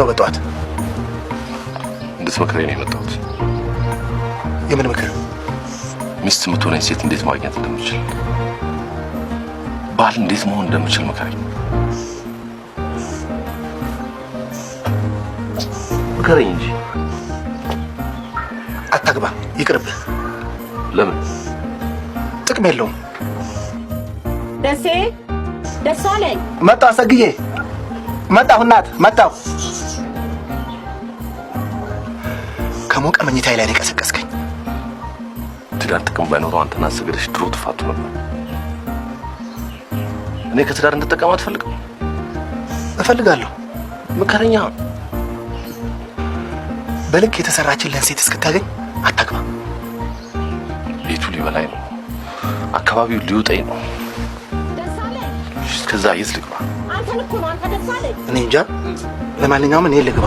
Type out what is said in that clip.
ነው በጠዋት? እንድትመክረኝ ነው የመጣሁት። የምን ምክር? ሚስት የምትሆነኝ ሴት እንዴት ማግኘት እንደምችል፣ ባል እንዴት መሆን እንደምችል ምከረኝ። ምከረኝ እንጂ። አታግባ፣ ይቅርብህ። ለምን? ጥቅም የለውም። ደሴ ደሳለኝ። መጣሁ አሰግዬ፣ መጣሁ እናት፣ መጣሁ። ከሞቀ መኝታዬ ላይ ነው የቀሰቀስከኝ። ትዳር ጥቅም ባይኖረው አንተና አሰገደሽ ድሮ ትፋቱ ነበር። እኔ ከትዳር እንድጠቀም አትፈልግም? እፈልጋለሁ። ምከረኛ። በልክ የተሰራችልህን ሴት እስክታገኝ አታግባ። ቤቱ ሊበላኝ ነው፣ አካባቢው ሊውጠኝ ነው። ደሳለኝ፣ እስከዛ የት ልግባ? አንተን እኮ ነው፣ አንተ ደሳለኝ። እኔ እንጃ። ለማንኛውም እኔ ልግባ።